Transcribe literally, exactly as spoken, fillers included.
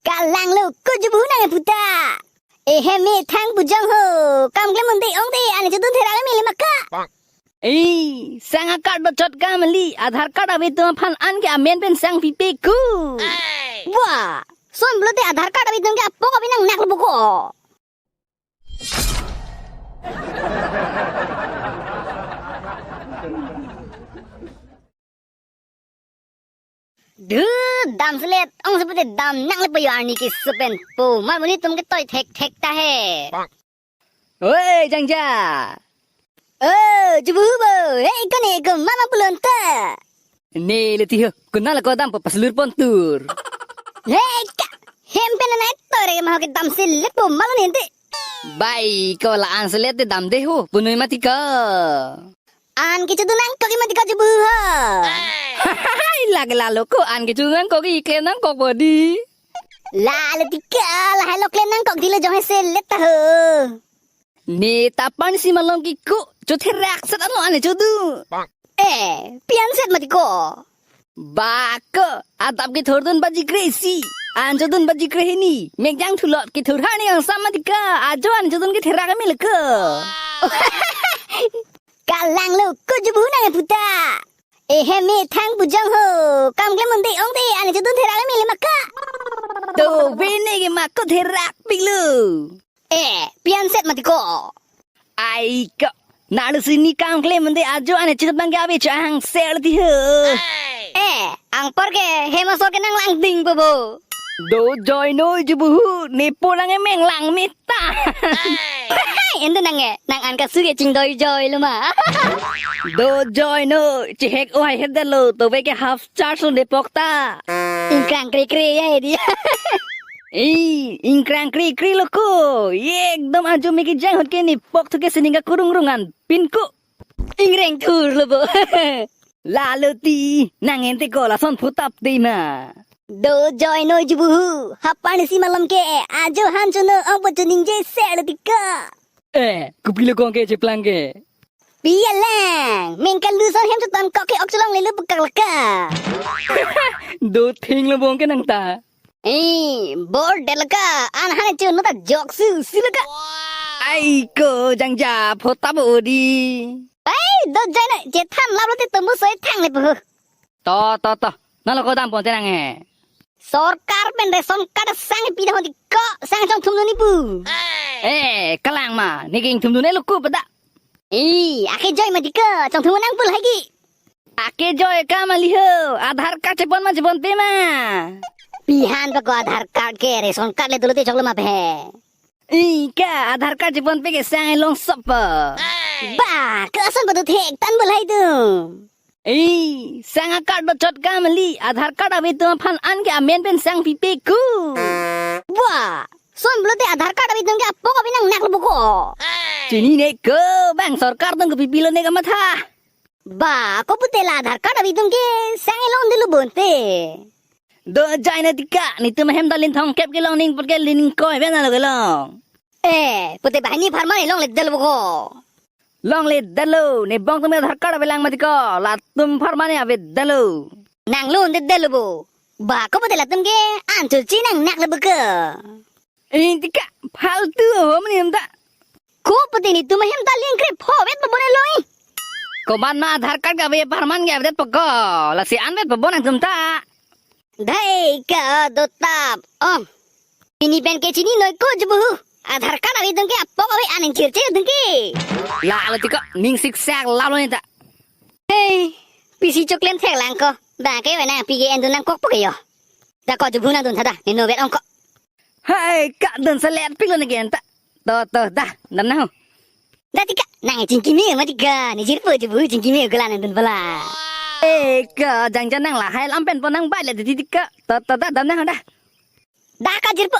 Kalang lo ko Jubu nang puta. Ehem me thang pujong ho. Kam klem un-e ong te, an chedun therak mele ma ko. Ei, sang a-card do chot kam li, Aadhaar card ave atum aphan an ke amen pen sang pipe ko. Wah, son pulote Aadhaar card ave atum ke apok ave nang nak lo ko. Du, dam selet, ong seputi dam nang le po yo arni ke supen po. Mal boni tum ke toi thek thek ta he. Oi, Jangja. Oh, Jubu bo. Hei, kone ko mama pulon ta. Ne le ti ho, kunal ko dam po paslur pon tur. Hei, ka. Hem pen na tore ma ho ke dam selet po malon ente. Bai, ko la-an selet te dam de ho, punoi mati ko. An kecho dun nangkok i mati ko Jubu ho. Hai, lake lalo ko an kecho nangkok i, klem nangkok bodi. Lalo ti ko, lahai lo klem nangkok ti lo jong he selet ta ho. Ne ta pan si malom ki ko, cho therak sat ano an kecho dun. Eh, pian set mati ko. Ba ko, adap kethur dun baji kresi. An chodun baji kre hini. Mek jang thulot kethur hani ang sam mati ko. Ajo an chodun ketherak mele ko. Kalang lo ko Jubu nang puta. Ehem me thang pujong ho. Kam klem un-e ong te, an chodun therak mele ma ko. Do bene ke ma ko therak pik lo. Eh, pian set mati ko. Ai ko. Nalu sini kam klem un-e ajo an chit bang ke ave chahang sel ti ho. Eh, angpor ke hema so ke nang lang ding po bo. Do joi noi Jubu hu, ne po nang emeng lang meta. Ente nang e, nang an kasu ke ching doi joi lo ma. Do joi noi, chihek oi het lo, to ve ke half charge lo ne pok ta. Ingkrang kre kre ya di. Ei, ingkrang kre kre lo ko. Ye ekdom ajo me kejang ahut ke ne pok thu ke sining kakurung rung an pin ko. Ingreng thur lo bo. Lalo ti, nang ente ko lason phutap de ma. Do joi noi Jubu hu. Hapan si malom ke, ajo han chuno ong po chuning je se lo ti ko. Eh, kopi lo kong ke cheplang ke. Pi alang, meng kalu son hem chuton kok ke ok chulong le lu pekak leka. Do thing lo bong ke nang ta. Eh, bor de leka, an han chu no ta jok su, su leka. Ai ko Jangja, phota bo di. Ai, do jai na, je than lap lo te tumbu soi thang le pu. To, to, to. Nalo ko dam pon tenang he. Sorkar pen ration card sang pi dah di ko, sang chongthum dun ni pu. Eh, kalang ma, ne ke ingthum dun e lo ko pada. Ih, ake joi ma di ko, chongthum nang pul hai ki. Ake joi ka ma li ho, Aadhaar card chepon ma chepon pe ma. Pi han pa ko Aadhaar card ke ration card le dolo te choklo ma pe. Ih, ka Aadhaar card chepon pe ke sang elong sop pa. Ba, ke ason pa tu thek tan pul hai tu. Ei, sang a-card do chot ka ma li, Aadhaar card ave atum aphan an ke amen pen sang pipe ko. Wah, son pulote Aadhaar card ave atum ke apok ave nang nak lo ko. Chini ne ko, bang sorkar atum ke pipi lo ne kamatha. Ba, ko pute la Aadhaar card ave atum ke sang elong de lo bonte. Do jai na ti ko, netum ahem dalin thong kep kelong ning put ke lining koi ven alo kelong. Eh, pute banghini pharman elong le de lo ko. Long le de lo, ne bong tum Aadhaar card ave lang ma ti ko, latum pharman ave de lo. Nang lo de de lo bo. Ba ko pute latum ke an chul chi nang nak le bo ko. Eh, ti ko, faltu ho mani ham ta. Ko pute netum ahem ta ling kre pho vet bo ne loi. Ko ban ma Aadhaar card ke ave pharman ke ave det po ko, lasi an vet po nangtum ta. Dei ka do tap. Oh. Pini pen ke chini noi ko Jubu hu. Aadhaar card ave atum ke apok ave an chirche atum ke. Lalo ti ko ning siksak lalo ni ta. Hei, pisi choklem thek lang ko. Ba ke wena pi ke endun nangkok po ke yo. Da ko Jubu nangdun tha da, ne no vet ong ko. Hai, ka dun selet pik lo ne ke enta. To, to, da, dam na ho. Da ti ko, nang chingki me ma ti ko, ne jirpo Jubu chingki me ko la nangdun pala. Eh, ko Jangja nang lahai lam pen po nang bai le ti ti ko. To, to, da, dam na ho da. Da ko jirpo,